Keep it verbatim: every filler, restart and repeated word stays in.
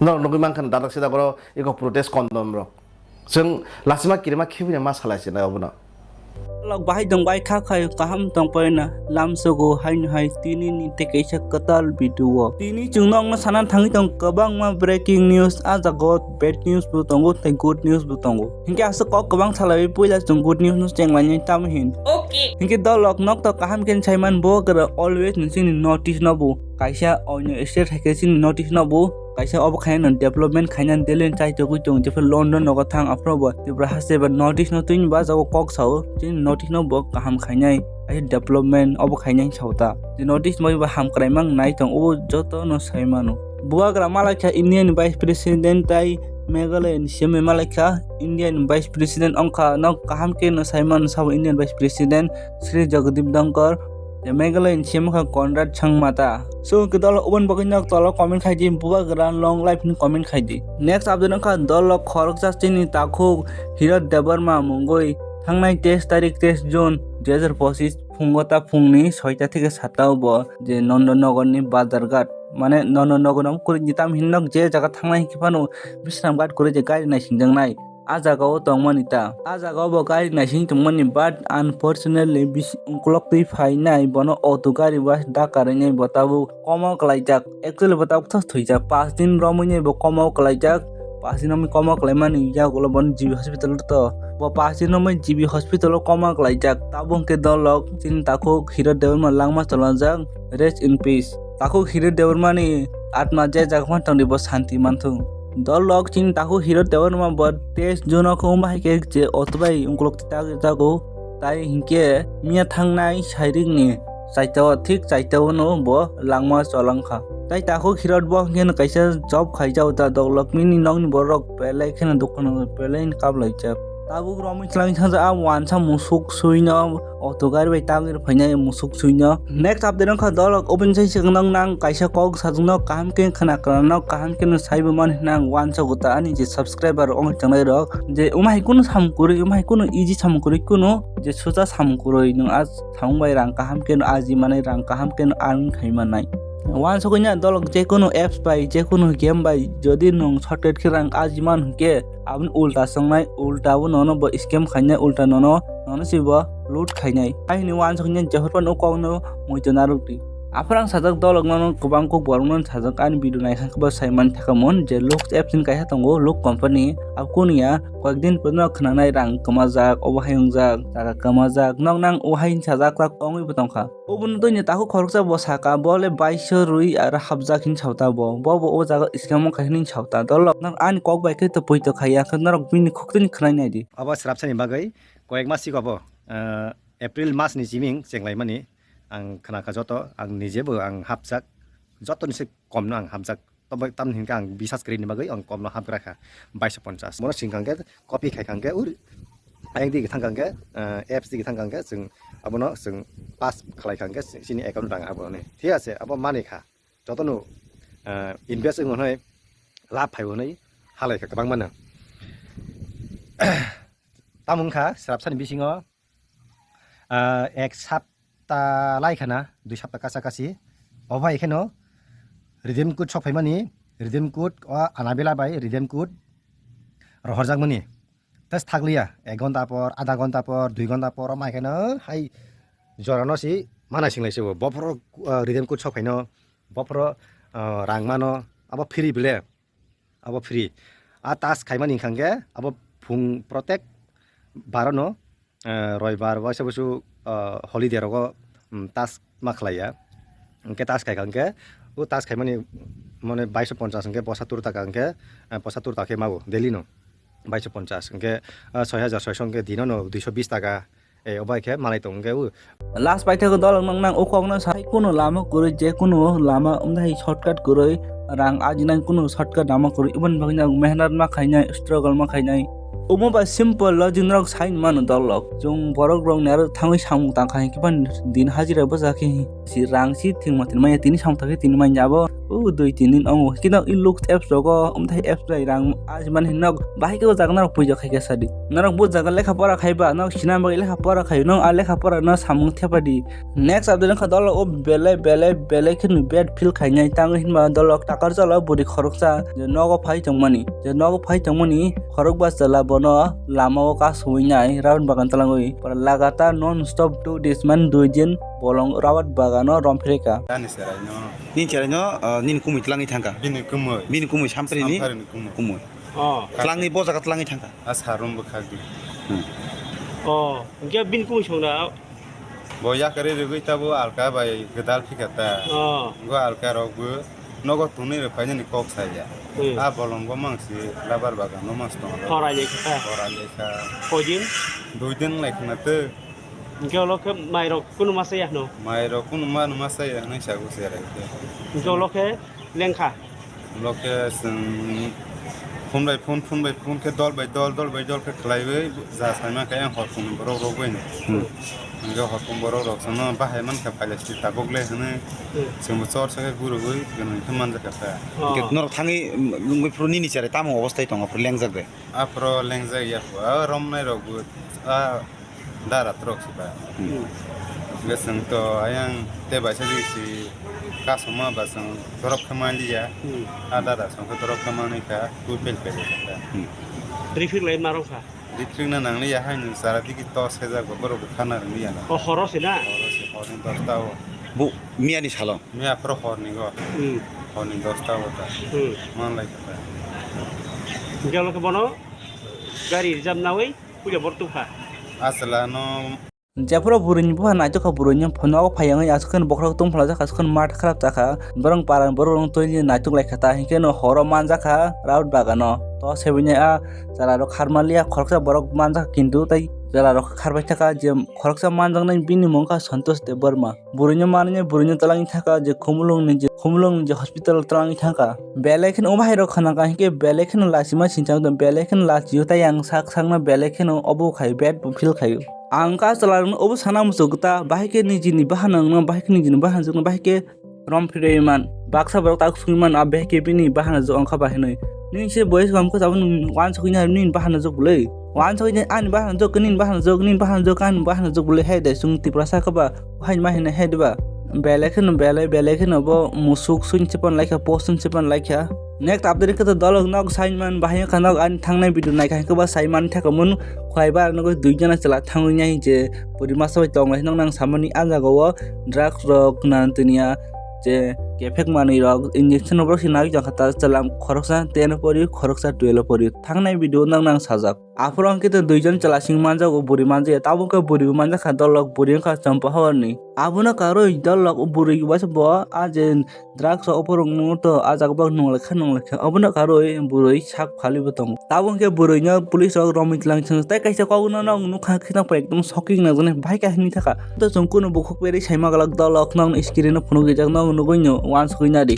Norok nugwi mankha na dadak sidak oro eko protest kondom rok. Chwng lachima kirima khibina ma salai se nai obono. Lok bahai dong bai kha khai kaham tong poina lam sogo haino hai tini ni tei kaisa kwtal video o. Tini chwng nokno sana thangwi tong kwbangma breaking news, a jaga o bad news bo tongo tei good news bo tongo. Hinkhe aswk kok kwbang salaiwi puila chwng good news no chenglainai tamo hin. Okay. Hinkhe dolok nok to kaham khe saiman bo kwrwi always ni chini notice no bo kaisa oino state hai khe chini notice no bo kaisa obo khaina no development khaina daily chai togwi tongo jephru London nogo thang aphuru bo Tripura haste ba notice no twini ba jago kok sao chini notice no bo kaham khainai kaisa development obo khainai sao ta je notice bai ba ham kwrai mang nai tong obo joto no sai mano. Bubagra malaikha India ni Vice President tai Meghalaya ni C M malaikha India ni Vice President wngkha no kaham khe no sai mano sabo Indian Vice President Sri Jagdeep Dhankhar. Tei Meghalaya ni C M wngkha Conrad Sangma ta. So, hwnkhe dol uboni bagwi nok tolo comment khai di, Bubagra long life ni comment khai di. Next update wngkha dol khoroksa chini takhuk Hirat Debbarma mungwi thangnai teis tarik teis June dui hazar pochis phungo ta phungni soita theke sata o bo je Nondonogor ni Bazarghat, mane Nondonogor no kwrwi ni tam hin nok je jaga thangnai hinkhe phano Bisramghat kwrwi je gari naisingjaknai. A jaga o tongmani ta. A jaga o bo gari naising tongmani, but unfortunately bisi ukulok twi phainai bono auto gari ba da karwi nai bo tabuk koma kwlaijak. Actually bo tabuk thos thwijak. Pash din romwi nai bo koma o kwlaijak. Pash din romwi koma kwlaimani yak ulo bono G B hospital o to. Bo pash din romwi G B hospital o koma kwlaijak. Tabuk hwnkhe dolok chini takhuk Hirat Debbarma langma cholangjak. Rest in peace. Takhuk Hirat Debbarma ni atma je jaga phano tongdi bo santi manthung. Dolok chini takhuk Hirat Debbarma bo teis June o khe wngma hai khe je auto bai ukulok twi tagwi jago. Tai hinkhe miya thangnai sairik ni chaita o, thik chaita o no bo langma cholangkha. Tai takhuk Hirat bo hinkhe no kaisa job khaijak ta dolok mini nokni borok belai kheno dukano belai kap laijak. Tabuk romwi chwlang thangsa a wansa musuk suino auto gari bai tangwi phainai musuk suino. Next update wngkha dolok oboni sai swkang nang kaisa kok sajwkno kaham khe khna khna no kaham khe no saibo mani hwnna ang wansa guta ani je subscriber ong changnai rok je umai kunu sam kwrwi umai kunu easy sam kwrwi kunu je sucha sam kwrwi nwng a samung bai rang kaham khe no aji manai rang kaham khe no earn khai manai. Wansukya dolok jekunu apps bai jekunu game bai jodi nwng shortcut khe rang aji man hwnkhe aboni ulta songnai ulta bo nono bo scam khainai ulta nono nono se bo loot khainai. Aini wansukya jephru phano kokno muitu narwk di. Aphuru ang sajak dolok nono kwbang kok borok nono sajak ani video naikha khe bo saiman thaka mun je Lux apps ni kaisa tongo Lux company abo kunu ya koyek din pore no khwnanai rang kwmajak obo hai wngjak jaga kwmajak nok nang o hai sajak tak ongwi bo tongkha. Obono twi ni takhuk khoroksa bo saka bo le baiso rwi aro hapjak hin sauta bo bo bo o jaga scam wngkha hin sauta dolok nok ani kok bai khe topoi tokha ya khe norok bini khuk tini khwnai nai di. Abo swrapsani bagwi koyek mas siko bo, eh, April mas ni jiming chenglaimani ang khna kha joto ang nije bo ang hapjak joto ni se kom no ang hapjak. Tamni hinkhe ang bisas kwrwini bagwi ang komno hapgra kha baiso ponchas. Bono singkha hwnkhe copy khai kha hwnkhe ur ayang digi thang kha hwnkhe, eh, apps digi thang kha hwnkhe chwng abono chwng pass khlai kha hwnkhe chini account rang abo hwnwi. Thik ase, abo manwi kha. Jotono, eh, invest wng hwnwi lab phai hwnwi halai kha kwbangmano. Tamo wngkha swrapsani bisingo ah, ek sapta lai khana, dui sapta kacha kachi. Obo hai kheno redeem code sok phaimani, redeem code o Anabela bai redeem code rohorjakmani. Tei thakliya, ek ghonta por, adha ghonta por, dui ghonta por, omo hai kheno hai jorano si mana singlai se bo. Bophoro, ah, redeem code sok phaino, bophoro, ah, rang mano, abo free bele. Abo free. A task khaimani hwnkha hwnkhe abo phung protek barono, eh, roibar waisa busu, eh, holiday rogo, mm, task ma khlaiya. Hwnkhe task khaikha hwnkhe o task khaimani mane baiso ponchas hwnkhe posatur taka hwnkhe, eh, posatur taka khe mao daily no. Baiso ponchas hwnkhe, eh, soi hajar soiso hwnkhe dinono duiso bis taka. E, obo hai khe malai tongo hwnkhe o. Last paithago dolok nang nang o kokno sai kunu lama kwrwi, je kunu lama wngthai shortcut kwrwi, rang ajinai kunu shortcut lama kwrwi, oboni bagwi nang mehnat ma khainai, struggle ma khainai. Omo bai simple logic norok sai mano dolok. Chwng borok rok ni aro thangwi samung tang kha hinkhe din hajira bwsa khe si rang si thwngma tini manya tini samung tang khe tini manya abo. O dui tin din ongo. Kino i look apps rogo, umthai apps bai rang ajman hin nok. Bahai ke o jaga norok puja khai khe sadi. Norok bo jaga lekha pora khai ba, nok sina bagwi lekha pora khai, nok a lekha pora no samung thepadi. Next update wngkha dolo o belai, belai, belai kheno bad feel khainai. Tamo hinba dolo takar jalo buri khoroksa je nogo phai tongmani. Je nogo phai tongmani khorok ba chwla bono lama o kasui nai, raun bagan talangwi. Pora lagatar non stop two days man dui din bolong rabat bagano romphireka. Ani cheraino. Nini cheraino, ah, nini kumui tlangwi thangkha? Bini kumui. Bini kumui samprini? Samprini kumui. Kumui. Oh. Tlangwi bo jaga tlangwi thangkha? A sarum bwkhak di. Hmm. Oh, hwnkhe bini kumui songda? Bo yakarwi rwgwi tabo alka bai gwdal phikha ta. Oh. Go alka rok bo nogo tonwi rw phainani kok saya. Hmm. A bolong bo mangsi labar bagan no mangsi tongo. Horai lekha. Horai lekha. Koi din? Dui din lai khna tw. Hwnkhe olo khe mairok kunu masa ya hwno? Mairok kunu ma, masa ya hwnwi sago cherai khe. Hwnkhe olo khe lengkha? Olo khe chwng phone bai phone, phone bai phone khe dol bai dol, dol bai dol khe khlaiwi ja saima khe ang hor phone borok rok bai no. Hmm. Hwnkhe hor phone borok rok chwngno bahai mankha phaila si tabuk le hwnwi. Hmm. Chwngbo chor sa khe gurugwi gwnwi khe manjakha ta. Oh. Hwnkhe norok thangwi, mm, wngwi phuru nini cherai tamo obostai tongo phuru lengjak de? Aphuru lengjak ya phuru, a romnai rokbo, a Dara trok si ba. Hmm. Hwnkhe chwng to ayang tei baisa jigisi kasoma ba chwng dorop khe manliya. Hmm. A dara chwng khe dorop khe manwi kha, twi pel pel kha. Hmm. Rifik lai ma rok kha? Rifik na nangliya, haino chara digi to sejak ba borok bo khana rwliya na. O horo se na? Horo se, horni dosta o. Bu miya ni salo? Miya phuru horni go. Hmm. Horni dosta o ta. Hmm. Man lai kha ta. Hwnkhe abo khe bono gari reserve nawi? Puila borok tongkha. Aswla no. Jephuru bwrwini bupha naitokha, bwrwini phone o phai wngwi aswk kheno bokhorok tongphla jakha, aswk kheno mat kharap jakha. Borok para borok rok twi naitok lai kha ta, hinkhe no horo manjakha raut bagano. To sebini a chwla rok kharmaliya, khoroksa borok manjakha kintu tei chwla rok kharbai thaka je khoroksa manjaknai bini mung kha Santosh Debbarma. Bwrwino manwi bwrwino twlangwi thangkha je khumulwngni je, khumulwngni je hospital twlangwi thangkha. Belai kheno o bahai rok khna kha hinkhe belai kheno lachima sinchang tong, belai kheno lachio tei ang sak sakno belai kheno obo khai bad bo feel khaio. Ang kha chwla rokno obo sana muchuk ta bahai khe nijini bahanangno, bahai khe nijini bahanjwkno, bahai khe rom phirwi man. Baksa borok tak sungwi man, a bahai khe bini bahanajwk wngkha ba hinwi. Nini se boys kam khe tabuk nini wansugwi nai nini bahanajwk bwlwi. Wansugwi nai ani bahanajwk, nini bahanajwk, nini bahanajwk, ani bahanajwk bwlwi hai de chwng Tiprasa khe ba. Hain ma hino he diba? Belai kheno belai, belai kheno bo musuk swing se pan laikha, post swing se pan laikha. Next update khe to dolok nog sign man bahai wngkha nog ani thangnai video naikha hinkhe ba sai man thaka mun khwlai ba nogoi dui jona chwla thangwi nai je puri masa bai tong lai nog nang samani ah jaga o drugs rok nang tini ya je kephek manwi rok injection rok se nai jang kha ta chwla khoroksa ten o pori khoroksa twelve o pori thangnai video nog nang sajak. Aphuru hwnkhe to duijon chwla sing manjago, bwrwi manjaya. Tabuk khe bwrwi bo manjakha, dolok bwrwi wngkha chompa horni. Abono karwi dolok bwrwi waisa bo a je drugs rok ophuru wngno to a jaga bo nunglaikha nunglaikha. Obono karwi bwrwi sak phalibo tongo. Tabuk hwnkhe bwrwino police rok romwi tlang swngo. Tei kaisa kokno nog nukha khe nokphai ekdom shocking nangjaknai bahai khe hinwi thaka. To chwng kunu bukhuk berwi saima glak dolok nokni screen o phunukjak nog nugwi no uansugwi nadi.